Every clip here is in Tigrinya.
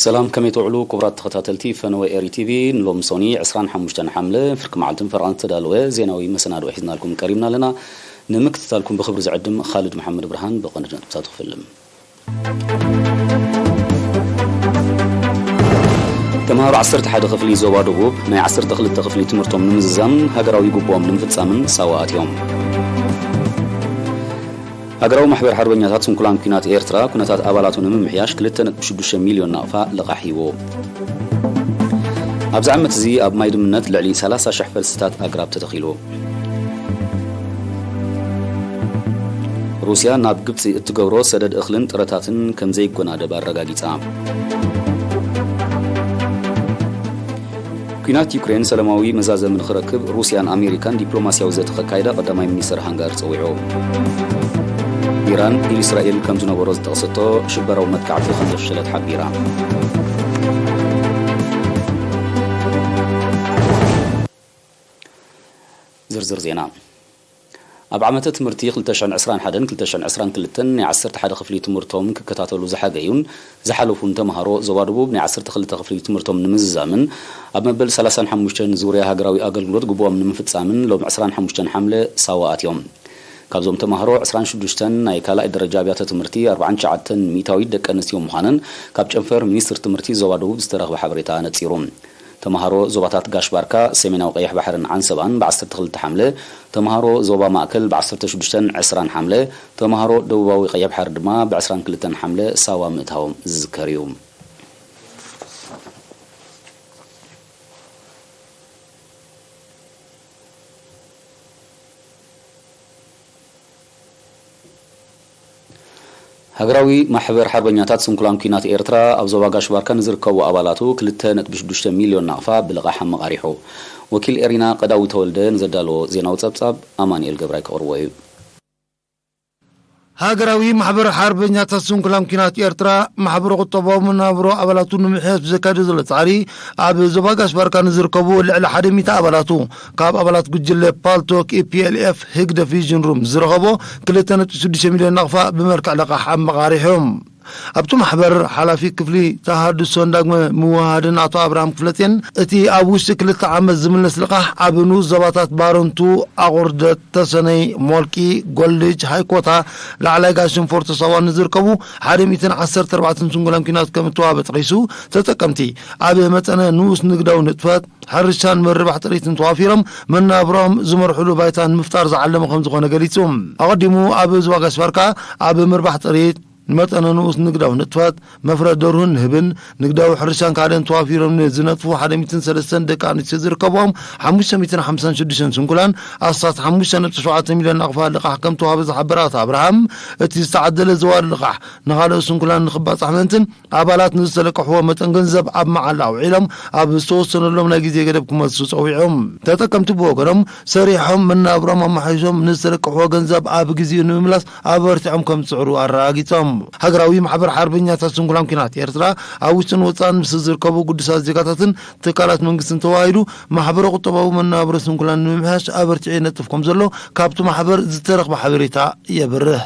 ሰላም፣ ከመይ ትውዕሉ ክቡራት ተኸታተልቲ ፈነወ ኤሪ ቲቪ? ንሎሚ ሶኒ ዕስራን ሓሙሽተን ሓምለ ፍርቂ መዓልትን ፈረቓን ዝተዳለወ ዜናዊ መሰናድኦ ሒዝናልኩም ቀሪብና ኣለና። ንምክትታልኩም ብኽብሪ ዝዕድም ኻልድ መሓመድ ብርሃን። ብቐንዲ ነጥብታቱ ክፍልም። ተምሃሮ ዓሰርተ ሓደ ክፍሊ ዞባ ደቡብ ናይ ዓሰርተ ክልተ ክፍሊ ትምህርቶም ንምዝዛምን ሃገራዊ ግቡኦም ንምፍጻምን ሳዋ ኣትዮም። ሃገራዊ ማሕበር ሓርበኛታት ስንኩላን ኲናት ኤርትራ ኩነታት ኣባላቱ ንምምሕያሽ ክልተ ነጥቢ ሽዱሽተ ሚልዮን ናቕፋ ልቓሕ ሂቡ። ኣብዚ ዓመት እዚ ኣብ ማይ ድምነት ልዕሊ ሰላሳ ሽሕ ፈልስታት ኣግራብ ተተኺሉ። ሩስያ ናብ ግብጺ እትገብሮ ሰደድ እኽልን ጥረታትን ከም ዘይጎናደብ ኣረጋጊጻ። ኲናት ዩክሬን ሰላማዊ መዛዘሚ ንኽረክብ ሩስያን ኣሜሪካን ዲፕሎማስያዊ ዘተ ከካይዳ ቀዳማይ ሚኒስትር ሃንጋሪ ጸዊዑ። ኢራን ኢስራኤል ከም ዝነበሮ ዝጠቕሰቶ ሽበራዊ መጥቃዕቲ ከም ዘፍሸለት ሓቢራ። ዝርዝር ዜና። ኣብ ዓመተ ትምህርቲ ክልተ ሽሕን ዕስራን ሓደን ክልተ ሽሕን ዕስራን ክልተን ናይ ዓሰርተ ሓደ ክፍሊ ትምህርቶም ክከታተሉ ዝሓገዩን ዝሓለፉን ተምሃሮ ዞባ ደቡብ ናይ ዓሰርተ ክልተ ክፍሊ ትምህርቶም ንምዝዛምን ኣብ መበል ሰላሳን ሓሙሽተን ዙርያ ሃገራዊ ኣገልግሎት ግቡኦም ንምፍጻምን ሎም ዕስራን ሓሙሽተን ሓምለ ሳዋ ኣትዮም። ካብዞም ተምሃሮ ዕስራን ሽዱሽተን ናይ ካልኣይ ደረጃ ኣብያተ ትምህርቲ ኣርባዓን ትሽዓተን ሚእታዊት ደቂ ኣንስትዮ ምዃነን ካብ ጨንፈር ሚኒስትሪ ትምህርቲ ዞባ ደቡብ ዝተረኽበ ሓበሬታ ነጺሩ። ተምሃሮ ዞባታት ጋሽ ባርካ፣ ሰሜናዊ ቀይሕ ባሕርን ዓንሰባን ብ ዓሰርተ ክልተ ሓምለ፣ ተምሃሮ ዞባ ማእከል ብ ዓሰርተ ሽዱሽተን ዕስራን ሓምለ፣ ተምሃሮ ደቡባዊ ቀይሕ ባሕሪ ድማ ብ ዕስራን ክልተን ሓምለ ሳዋ ምእታዎም ዝዝከር እዩ። ሃገራዊ ማሕበር ሓርበኛታት ስንኩላን ኲናት ኤርትራ ኣብ ዞባ ጋሽ ባርካ ንዝርከቡ ኣባላቱ ክልተ ነጥቢ ሽዱሽተ ሚልዮን ናቕፋ ብልቓሕ ኣመቓሪሑ። ወኪል ኤሪና ቀዳዊ ተወልደ ንዘዳለዎ ዜናዊ ጸብጻብ ኣማኑኤል ገብራይ ከቕርቦ እዩ። ሃገራዊ ማሕበር ሓርበኛታት ስንኩላን ኲናት ኤርትራ ማሕበረ ቁጠባዊ መናብሮ ኣባላቱ ንምሕያሽ ብዘካየዶ ዘሎ ጻዕሪ ኣብ ዞባ ጋሽ ባርካ ንዝርከቡ ልዕሊ ሓደ ሚእቲ ኣባላቱ ካብ ኣባላት ጉጅለ ፓልቶክ ኢፒኤልኤፍ ህግደፍ ቪዥን ሩም ዝረኸቦ ክልተ ነጥቢ ሽዱሽተ ሚልዮን ናቕፋ ብመልክዕ ልቓሕ ኣመቓሪሖም። ኣብቲ ማሕበር ሓላፊ ክፍሊ ተሃድሶን ዳግመ ምውሃድን ኣቶ ኣብርሃም ክፍለጽዮን እቲ ኣብ ውሽጢ ክልተ ዓመት ዝምለስ ልቓሕ ኣብ ንኡስ ዞባታት ባረንቱ፣ ኣቑርደት፣ ተሰነይ፣ ሞልቂ፣ ጎልጅ፣ ሃይኮታ፣ ላዕላይ ጋሽን ፎርቶ ሳዋ ንዝርከቡ ሓደ ሚእትን ዓሰርተ ኣርባዕተን ስንኩላን ኲናት ከም እተዋህበ ጠቒሱ፣ ተጠቀምቲ ኣብ መጠነ ንኡስ ንግዳዊ ንጥፈት፣ ሕርሻን ምርባሕ ጥሪትን ተዋፊሮም መናብሮም ዝመርሕሉ ባይታ ንምፍጣር ዝዓለመ ከም ዝኾነ ገሊጹ። ኣቐዲሙ ኣብ ዞባ ጋሽ ባርካ ኣብ ምርባሕ ጥሪት፣ መጠነ ንኡስ ንግዳዊ ንጥፈት፣ መፍረ ደርሁን ንህብን ንግዳዊ ሕርሻን ካልእን ተዋፊሮም ንዝነጥፉ ሓደ ሚእትን ሰለስተን ደቂ ኣንስትዮ ዝርከብኦም ሓሙሽተ ሚእትን ሓምሳን ሽዱሽተን ስንኩላን ኣስታት ሓሙሽተ ነጥቢ ሸውዓተ ሚልዮን ናቕፋ ልቓሕ ከም ተዋህበ ዝሓበረ ኣቶ ኣብርሃም፣ እቲ ዝተዓደለ ዘዋሪ ልቓሕ ንኻልኦት ስንኩላን ንኽባጻሕ ምእንትን ኣባላት ንዝተለቅሕዎ መጠን ገንዘብ ኣብ መዓላ ኣውዒሎም ኣብ ዝተወሰነሎም ናይ ግዜ ገደብ ክመልሱ ጸዊዖም። ተጠቀምቲ ብወገኖም ሰሪሖም መናብሮም ኣመሓይሾም ንዝተለቅሕዎ ገንዘብ ኣብ ግዜኡ ንምምላስ ኣበርቲዖም ከም ዝጽዕሩ ኣረጋጊጾም። ሃገራዊ ማሕበር ሓርበኛታት ስንኩላን ኲናት ኤርትራ ኣብ ውሽጥን ወጻእን ምስ ዝርከቡ ግዱሳት ዜጋታትን ትካላት መንግስትን ተዋሂዱ ማሕበረ ቁጠባዊ መናብሮ ስንኩላን ንምምሕያሽ ኣበርቲዑ ይነጥፍ ከም ዘሎ ካብቲ ማሕበር ዝተረኽበ ሓበሬታ የብርህ።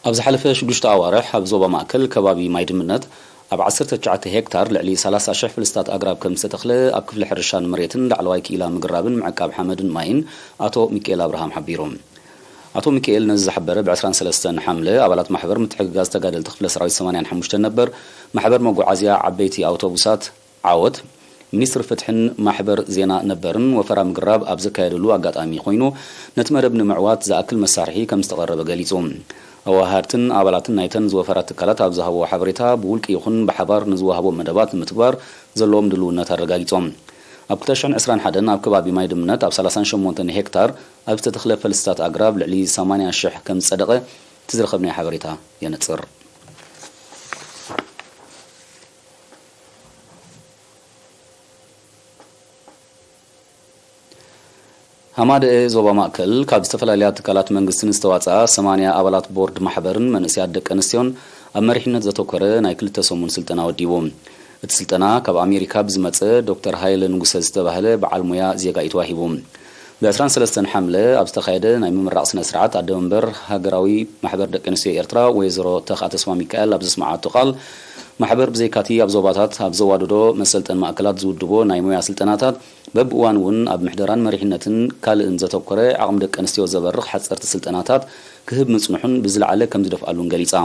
ኣብ ዝሓለፈ ሽዱሽተ ኣዋርሕ ኣብ ዞባ ማእከል ከባቢ ማይ ድምነት ኣብ ዓሰርተ ትሽዓተ ሄክታር ልዕሊ ሰላሳ ሽሕ ፍልስታት ኣግራብ ከም ዝተተኽለ ኣብ ክፍሊ ሕርሻን መሬትን ላዕለዋይ ክኢላ ምግራብን ምዕቃብ ሓመድን ማይን ኣቶ ሚካኤል ኣብርሃም ሓቢሩ። ኣቶ ሚካኤል ነዚ ዝሓበረ ብ ዕስራን ሰለስተን ሓምለ ኣባላት ማሕበር ምትሕግጋዝ ተጋደልቲ ክፍለ ሰራዊት ሰማንያን ሓሙሽተን ነበር ማሕበር መጓዓዝያ ዓበይቲ ኣውቶቡሳት ዓወት፣ ሚኒስትሪ ፍትሕን ማሕበር ዜና ነበርን ወፈራ ምግራብ ኣብ ዘካየደሉ ኣጋጣሚ ኮይኑ፣ ነቲ መደብ ንምዕዋት ዝኣክል መሳርሒ ከም ዝተቐረበ ገሊጹ። ኣወሃድትን ኣባላትን ናይተን ዝወፈራ ትካላት ኣብ ዝሃብዎ ሓበሬታ፣ ብውልቂ ይኹን ብሓባር ንዝወሃቦ መደባት ንምትግባር ዘለዎም ድልውነት ኣረጋጊጾም። ኣብ ክልተ ሽሕን ዕስራን ሓደን ኣብ ከባቢ ማይ ድምነት ኣብ ሰላሳን ሸሞንተን ሄክታር ኣብ ዝተተኽለ ፈልስታት ኣግራብ ልዕሊ ሰማንያ ሽሕ ከም ዝጸደቐ እቲ ዝረኸብናዮ ሓበሬታ የነጽር። ሃማደኤ ዞባ ማእከል ካብ ዝተፈላለያ ትካላት መንግስትን ዝተዋጽኣ ሰማንያ ኣባላት ቦርድ ማሕበርን መንእሰያት ደቂ ኣንስትዮን ኣብ መሪሕነት ዘተኮረ ናይ ክልተ ሰሙን ስልጠና ወዲቡ። እቲ ስልጠና ካብ ኣሜሪካ ብዝመጸ ዶክተር ሃይለ ንጉሰ ዝተባህለ በዓል ሞያ ዜጋ እዩ ተዋሂቡ። ብ ዕስራን ሰለስተን ሓምለ ኣብ ዝተኻየደ ናይ ምምራቕ ስነ ስርዓት፣ ኣደ መንበር ሃገራዊ ማሕበር ደቂ ኣንስትዮ ኤርትራ ወይዘሮ ተኽኣ ተስፋ ሚካኤል ኣብ ዘስምዓቶ ቃል፣ ማሕበር ብዘይካቲ ኣብ ዞባታት ኣብ ዘዋደዶ መሰልጠን ማእከላት ዝውድቦ ናይ ሞያ ስልጠናታት፣ በብእዋን እውን ኣብ ምሕደራን መሪሕነትን ካልእን ዘተኮረ ዓቕሚ ደቂ ኣንስትዮ ዘበርኽ ሓጸርቲ ስልጠናታት ክህብ ምጽንሑን ብዝለዓለ ከም ዝደፍኣሉን ገሊጻ።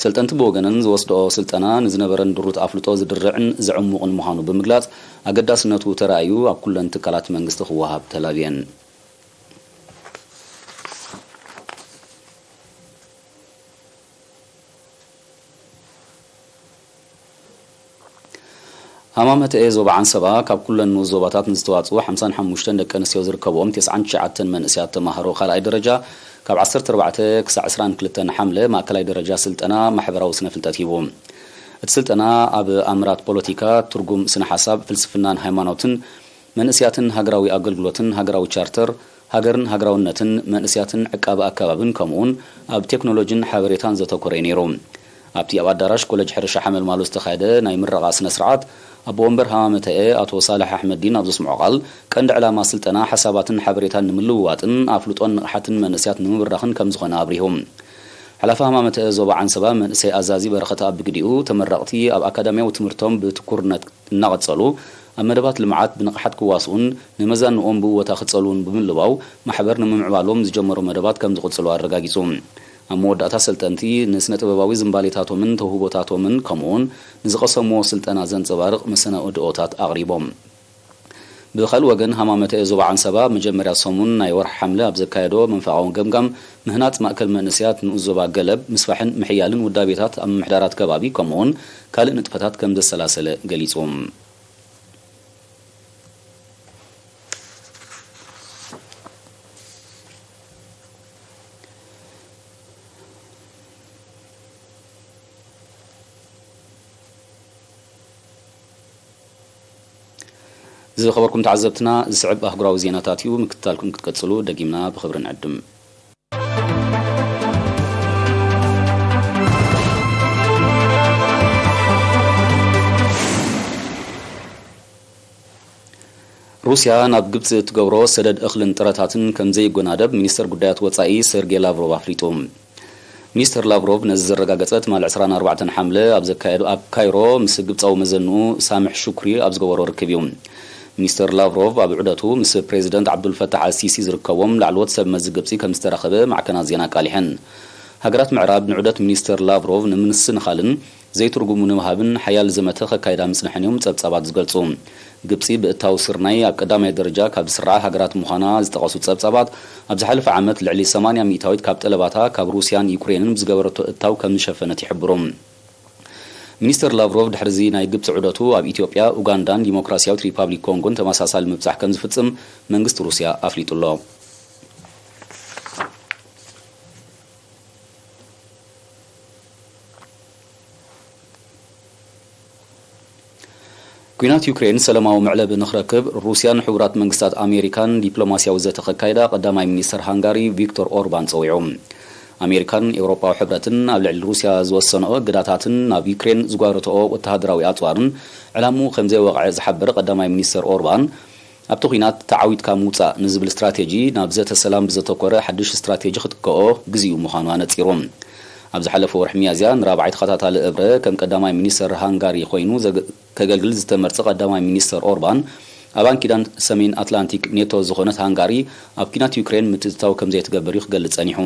ሰልጠንቲ ብወገነን ዝወስድኦ ስልጠና ንዝነበረን ድሩት ኣፍልጦ ዝድርዕን ዘዕሙቕን ምዃኑ ብምግላጽ፣ ኣገዳስነቱ ተራእዩ ኣብ ኩለን ትካላት መንግስቲ ክወሃብ ተላብየን። ሃማመተኤ ዞባ ዓንሰባ ካብ ኩለን ንኡስ ዞባታት ንዝተዋፅኡ ሓምሳን ሓሙሽተን ደቂ ኣንስትዮ ዝርከብኦም ተስዓን ትሽዓተን መንእሰያት ተማሃሮ ካልኣይ ደረጃ ካብ ዓሰርተ ኣርባዕተ ክሳዕ ዕስራን ክልተን ሓምለ ማእከላይ ደረጃ ስልጠና ማሕበራዊ ስነ ፍልጠት ሂቡ። እቲ ስልጠና ኣብ ኣምራት ፖለቲካ፣ ትርጉም ስነ ሓሳብ፣ ፍልስፍናን ሃይማኖትን፣ መንእስያትን ሃገራዊ ኣገልግሎትን ሃገራዊ ቻርተር ሃገርን ሃገራውነትን መንእስያትን ዕቃበ ኣከባብን ከምኡውን ኣብ ቴክኖሎጂን ሓበሬታን ዘተኮረ እዩ ነይሩ። ኣብቲ ኣብ ኣዳራሽ ኮለጅ ሕርሻ ሓመልማሎ ዝተኻየደ ናይ ምረቓ ስነ ስርዓት ኣቦ ወንበር ሃማመተኤ ኣቶ ሳልሕ ኣሕመዲን ኣብ ዘስምዖ ቃል፣ ቀንዲ ዕላማ ስልጠና ሓሳባትን ሓበሬታን ንምልውዋጥን ኣፍልጦን ንቕሓትን መንእስያት ንምብራኽን ከም ዝኾነ ኣብሪሁ። ሓላፊ ሃማመተኤ ዞባ ዓንሰባ መንእሰይ ኣዛዚ በረኸት ኣብ ብግዲኡ፣ ተመረቕቲ ኣብ ኣካዳሚያዊ ትምህርቶም ብትኩርነት እናቐጸሉ፣ ኣብ መደባት ልምዓት ብንቕሓት ክዋስኡን ንመዛንኦም ብእወታ ክጸልዉን ብምልባው፣ ማሕበር ንምምዕባሎም ዝጀመሮ መደባት ከም ዝቕጽሉ ኣረጋጊጹ። ኣብ መወዳእታ ሰልጠንቲ ንስነ ጥበባዊ ዝንባሌታቶምን ተውህቦታቶምን ከምኡውን ንዝቐሰምዎ ስልጠና ዘንጸባርቕ መሰናድኦታት ኣቕሪቦም። ብኻልእ ወገን ሃማመተ ዞባ ዓንሰባ መጀመርያ ሰሙን ናይ ወርሒ ሓምለ ኣብ ዘካየዶ መንፈቓዊ ገምጋም ምህናጽ ማእከል መንእሰያት ንኡስ ዞባ ገለብ ምስፋሕን ምሕያልን ውዳቤታት ኣብ ምምሕዳራት ከባቢ ከምኡውን ካልእ ንጥፈታት ከም ዘሰላሰለ ገሊጹ። ዝኸበርኩም ተዓዘብትና፣ ዝስዕብ ኣህጉራዊ ዜናታት እዩ። ምክትታልኩም ክትቀጽሉ ደጊምና ብኽብሪ ንዕድም። ሩስያ ናብ ግብጺ እትገብሮ ሰደድ እኽልን ጥረታትን ከም ዘይጎናደብ ሚኒስተር ጉዳያት ወጻኢ ሰርጌ ላቭሮቭ ኣፍሊጡ። ሚኒስተር ላቭሮቭ ነዚ ዘረጋገጸ ትማሊ ዕስራን ኣርባዕተን ሓምለ ኣብ ዘካየዶ፣ ኣብ ካይሮ ምስ ግብጻዊ መዘንኡ ሳምሕ ሹክሪ ኣብ ዝገበሮ ርክብ እዩ። ሚኒስተር ላቭሮቭ ኣብ ዑደቱ ምስ ፕሬዚደንት ዓብዱልፈታሕ ኣልሲሲ ዝርከቦም ላዕለዎት ሰብ መዚ ግብጺ ከም ዝተራኸበ ማዕከናት ዜና ኣቃሊሐን። ሃገራት ምዕራብ ንዑደት ሚኒስተር ላቭሮቭ ንምስንኻልን ዘይትርጉሙ ንምሃብን ሓያል ዘመተ ከካይዳ ምጽንሐን እዮም ጸብጻባት ዝገልጹ። ግብጺ ብእታው ስርናይ ኣብ ቀዳማይ ደረጃ ካብ ዝስርዓ ሃገራት ምዃና ዝጠቐሱ ጸብጻባት፣ ኣብ ዝሓለፈ ዓመት ልዕሊ ሰማንያ ሚእታዊት ካብ ጠለባታ ካብ ሩስያን ዩክሬንን ብዝገበረቶ እታው ከም ዝሸፈነት ይሕብሩ። ሚኒስተር ላቭሮቭ ድሕሪዚ ናይ ግብጺ ዑደቱ ኣብ ኢትዮጵያ፣ ኡጋንዳን ዲሞክራሲያዊት ሪፓብሊክ ኮንጎን ተመሳሳሊ ምብጻሕ ከም ዝፍጽም መንግስቲ ሩስያ ኣፍሊጡ ኣሎ። ኲናት ዩክሬን ሰላማዊ መዕለቢ ንኽረክብ ሩስያን ሕቡራት መንግስታት ኣሜሪካን ዲፕሎማስያዊ ዘተ ከካይዳ ቀዳማይ ሚኒስተር ሃንጋሪ ቪክቶር ኦርባን ጸዊዑ። ኣሜሪካን ኤውሮጳዊ ሕብረትን ኣብ ልዕሊ ሩስያ ዝወሰንኦ እገዳታትን ናብ ዩክሬን ዝጓረትኦ ወተሃደራዊ ኣጽዋርን ዕላምኡ ከም ዘይወቕዐ ዝሓበረ ቀዳማይ ሚኒስተር ኦርባን፣ ኣብቲ ኲናት ተዓዊትካ ምውጻእ ንዝብል ስትራቴጂ ናብ ዘተ ሰላም ብዘተኮረ ሓድሽ ስትራቴጂ ክትክኦ ግዜኡ ምዃኑ ኣነጺሩ። ኣብ ዝሓለፈ ወርሒ ሚያዝያ ንራብዓይ ተኸታታሊ እብረ ከም ቀዳማይ ሚኒስተር ሃንጋሪ ኮይኑ ዘግ-፣ ከገልግል ዝተመርጸ ቀዳማይ ሚኒስተር ኦርባን፣ ኣባል ኪዳን ሰሜን ኣትላንቲክ ኔቶ ዝኾነት ሃንጋሪ ኣብ ኲናት ዩክሬን ምትእትታው ከም ዘይትገብር እዩ ክገልጽ ጸኒሑ።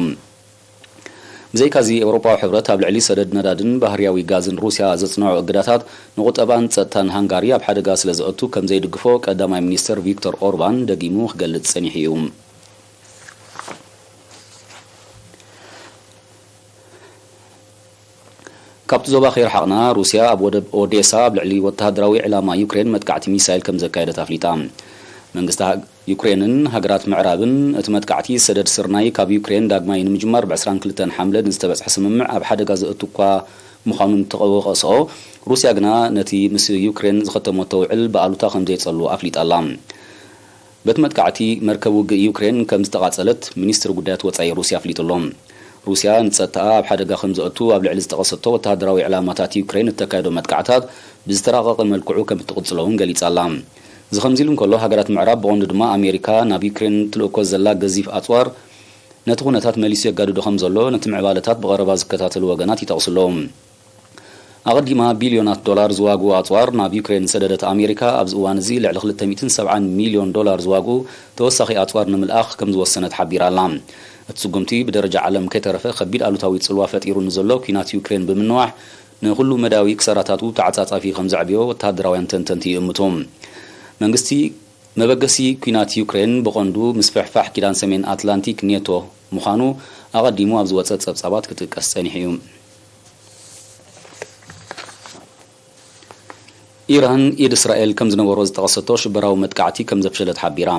ብዘይካዚ፣ ኤውሮጳዊ ሕብረት ኣብ ልዕሊ ሰደድ ነዳድን ባህርያዊ ጋዝን ሩስያ ዘጽንዖ እገዳታት ንቁጠባን ጸጥታን ሃንጋሪ ኣብ ሓደጋ ስለ ዘእቱ ከም ዘይድግፎ ቀዳማይ ሚኒስተር ቪክቶር ኦርባን ደጊሙ ክገልጽ ጸኒሑ እዩ። ካብቲ ዞባ ከይረሓቕና፣ ሩስያ ኣብ ወደብ ኦዴሳ ኣብ ልዕሊ ወተሃደራዊ ዕላማ ዩክሬን መጥቃዕቲ ሚሳይል ከም ዘካየደት ኣፍሊጣ። መንግስቲ ሃ-፣ ዩክሬንን ሃገራት ምዕራብን እቲ መጥቃዕቲ ሰደድ ስርናይ ካብ ዩክሬን ዳግማይ ንምጅማር ብ ዕስራን ክልተን ሓምለ ንዝተበጽሐ ስምምዕ ኣብ ሓደጋ ዘእቱ እኳ ምዃኑ እንተወቐስኦ፣ ሩስያ ግና ነቲ ምስ ዩክሬን ዝኸተመቶ ውዕል ብኣሉታ ከም ዘይጸልዎ ኣፍሊጣ ኣላ። በቲ መጥቃዕቲ መርከብ ውግእ ዩክሬን ከም ዝተቓጸለት ሚኒስትሪ ጉዳያት ወጻኢ ሩስያ ኣፍሊጡ ኣሎ። ሩስያ ንጸጥታኣ ኣብ ሓደጋ ከም ዘእቱ ኣብ ልዕሊ ዝጠቐሰቶ ወተሃደራዊ ዕላማታት ዩክሬን እተካየዶ መጥቃዕታት ብዝተራቐቐ መልክዑ ከም እትቕጽሎ እውን ገሊጻ ኣላ። እዚ ከምዚ ኢሉ እንከሎ፣ ሃገራት ምዕራብ፣ ብቐንዱ ድማ ኣሜሪካ፣ ናብ ዩክሬን ትልእኮ ዘላ ገዚፍ ኣጽዋር ነቲ ኩነታት መሊሱ የጋድዶ ከም ዘሎ ነቲ ምዕባለታት ብቐረባ ዝከታተሉ ወገናት ይጠቕሱ ኣለዉ። ኣቐዲማ ቢልዮናት ዶላር ዝዋግኡ ኣጽዋር ናብ ዩክሬን ዝሰደደት ኣሜሪካ፣ ኣብዚ እዋን እዚ ልዕሊ ክልተ ሚእትን ሰብዓን ሚልዮን ዶላር ዝዋግኡ ተወሳኺ ኣጽዋር ንምልኣኽ ከም ዝወሰነት ሓቢራ ኣላ። እቲ ስጉምቲ ብደረጃ ዓለም ከይተረፈ ከቢድ ኣሉታዊ ጽልዋ ፈጢሩ ንዘሎ ኲናት ዩክሬን ብምንዋሕ፣ ንኹሉ መዳያዊ ክሳራታቱ ተዓጻጻፊ ከም ዘዕብዮ ወተሃደራውያን ተንተንቲ ይእምቱ። መንግስቲ መበገሲ ኲናት ዩክሬን ብቐንዱ ምስፍሕፋሕ ኪዳን ሰሜን ኣትላንቲክ ኔቶ ምዃኑ ኣቐዲሙ ኣብ ዝወጸ ጸብጻባት ክጥቀስ ጸኒሑ እዩ። ኢራን ኢድ እስራኤል ከም ዝነበሮ ዝጠቐሰቶ ሽበራዊ መጥቃዕቲ ከም ዘፍሸለት ሓቢራ።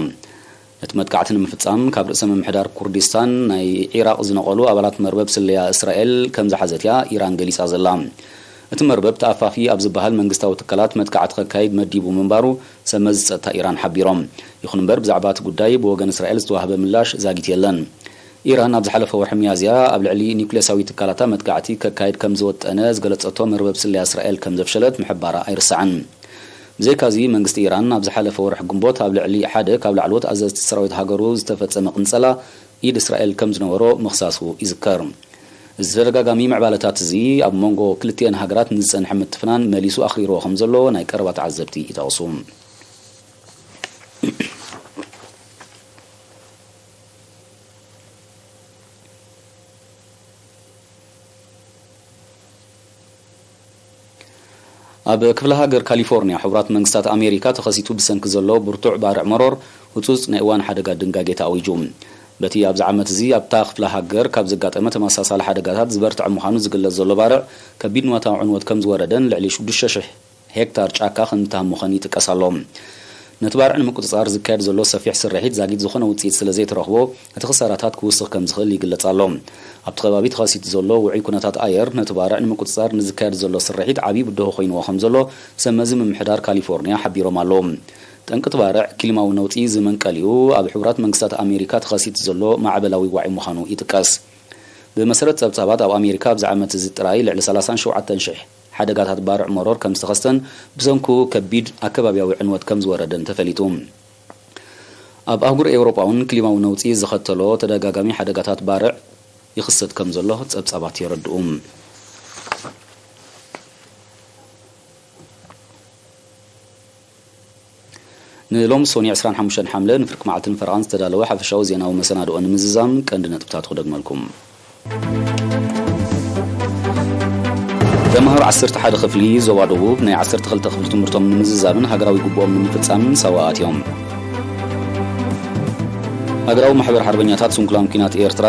ነቲ መጥቃዕቲ ንምፍጻም ካብ ርእሰ ምምሕዳር ኩርዲስታን ናይ ዒራቕ ዝነቐሉ ኣባላት መርበብ ስለያ እስራኤል ከም ዝሓዘት እያ ኢራን ገሊጻ ዘላ። እቲ መርበብ ተኣፋፊ ኣብ ዝበሃል መንግስታዊ ትካላት መጥቃዕቲ ከካይድ መዲቡ ምንባሩ ሰመዚ ጸጥታ ኢራን ሓቢሮም። ይኹን እምበር ብዛዕባ እቲ ጉዳይ ብወገን እስራኤል ዝተዋህበ ምላሽ ዛጊት የለን። ኢራን ኣብ ዝሓለፈ ወርሒ ሚያዝያ ኣብ ልዕሊ ኒውክሌሳዊ ትካላታ መጥቃዕቲ ከካይድ ከም ዝወጠነ ዝገለጸቶ መርበብ ስለያ እስራኤል ከም ዘፍሸለት ምሕባራ ኣይርሳዕን። ብዘይካዚ መንግስቲ ኢራን ኣብ ዝሓለፈ ወርሒ ግንቦት ኣብ ልዕሊ ሓደ ካብ ላዕለዎት ኣዘዝቲ ሰራዊት ሃገሩ ዝተፈጸመ ቅንጸላ ኢድ እስራኤል ከም ዝነበሮ ምኽሳሱ ይዝከር። እዚ ተደጋጋሚ ምዕባለታት እዚ ኣብ መንጎ ክልቲኤን ሃገራት ንዝጸንሐ ምትፍናን መሊሱ ኣኽሪርዎ ከም ዘሎ ናይ ቀረባ ተዓዘብቲ ይጠቕሱ። ኣብ ክፍለ ሃገር ካሊፎርኒያ ሕቡራት መንግስታት ኣሜሪካ ተኸሲቱ ብሰንኪ ዘሎ ብርቱዕ ባርዕ መሮር ህጹጽ ናይ እዋን ሓደጋ ድንጋጌ ተኣዊጁ። በቲ ኣብዚ ዓመት እዚ ኣብታ ክፍለ ሃገር ካብ ዘጋጠመ ተመሳሳሊ ሓደጋታት ዝበርትዐ ምዃኑ ዝግለጽ ዘሎ ባርዕ፣ ከቢድ ንዋታዊ ዕንወት ከም ዝወረደን ልዕሊ ሽዱሽተ ሽሕ ሄክታር ጫካ ከም ዝተሃሙኸን ይጥቀስ ኣሎ። ነቲ ባርዕ ንምቁጽጻር ዝካየድ ዘሎ ሰፊሕ ስርሒት ዛጊት ዝኾነ ውጽኢት ስለ ዘይተረኽቦ፣ እቲ ክሳራታት ክውስኽ ከም ዝኽእል ይግለጽ ኣሎ። ኣብቲ ከባቢ ተኸሲቱ ዘሎ ውዑይ ኩነታት ኣየር፣ ነቲ ባርዕ ንምቁጽጻር ንዝካየድ ዘሎ ስርሒት ዓቢ ብድሆ ኮይንዎ ከም ዘሎ ሰመዚ ምምሕዳር ካሊፎርኒያ ሓቢሮም ኣለዉ። ጠንቂ እቲ ባርዕ ክሊማዊ ነውጺ ዝመንቀል እዩ። ኣብ ሕቡራት መንግስታት ኣሜሪካ ተኸሲቱ ዘሎ ማዕበላዊ ዋዒ ምዃኑ ይጥቀስ። ብመሰረት ጸብጻባት፣ ኣብ ኣሜሪካ ኣብዚ ዓመት እዚ ጥራይ ልዕሊ ሰላሳን ሸውዓተን ሽሕ ሓደጋታት ባርዕ መሮር ከም ዝተኸስተን ብሰንኩ ከቢድ ኣከባብያዊ ዕንወት ከም ዝወረደን ተፈሊጡ። ኣብ ኣህጉር ኤውሮጳ እውን ክሊማዊ ነውጺ ዘኸተሎ ተደጋጋሚ ሓደጋታት ባርዕ ይኽሰት ከም ዘሎ ጸብጻባት የረድኡ። ንሎሚ ሶኒ ዕስራን ሓሙሽተን ሓምለ ንፍርቂ መዓልትን ፈረቓን ዝተዳለወ ሓፈሻዊ ዜናዊ መሰናድኦ ንምዝዛም ቀንዲ ነጥብታት ክደግመልኩም። ተምሃሮ ዓሰርተ ሓደ ክፍሊ ዞባ ደቡብ ናይ ዓሰርተ ክልተ ክፍሊ ትምህርቶም ንምዝዛምን ሃገራዊ ግቡኦም ንምፍጻምን ሳዋ ኣትዮም። ሃገራዊ ማሕበር ሓርበኛታት ስንኩላን ኲናት ኤርትራ፣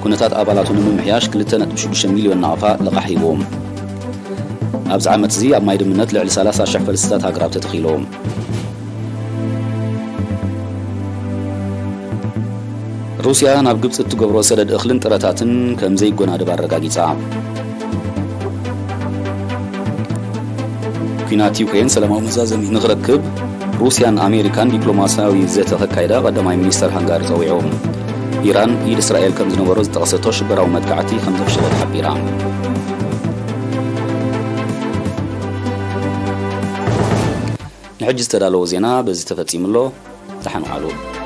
ኩነታት ኣባላቱ ንምምሕያሽ ክልተ ነጥቢ ሽዱሽተ ሚልዮን ናቕፋ ልቓሕ ሂቡ። ኣብዚ ዓመት እዚ ኣብ ማይ ድምነት ልዕሊ ሰላሳ ሽሕ ፈልስታት ኣግራብ ተተኺሉ። ሩስያ ናብ ግብጺ እትገብሮ ሰደድ እኽልን ጥረታትን ከም ዘይጎናደብ ኣረጋጊጻ። ኲናት ዩክሬን ሰላማዊ መዛዘሚ ንኽረክብ፣ ሩስያን ኣሜሪካን ዲፕሎማስያዊ ዘተ ከካይዳ ቀዳማይ ሚኒስተር ሃንጋሪ ጸዊዑ። ኢራን ኢድ እስራኤል ከም ዝነበሮ ዝጠቐሰቶ ሽበራዊ መጥቃዕቲ ከም ዘፍሸለት ሓቢራ። ንሕጂ ዝተዳለወ ዜና በዚ ተፈጺሙ ኣሎ። ደሓን ዋዕሉ።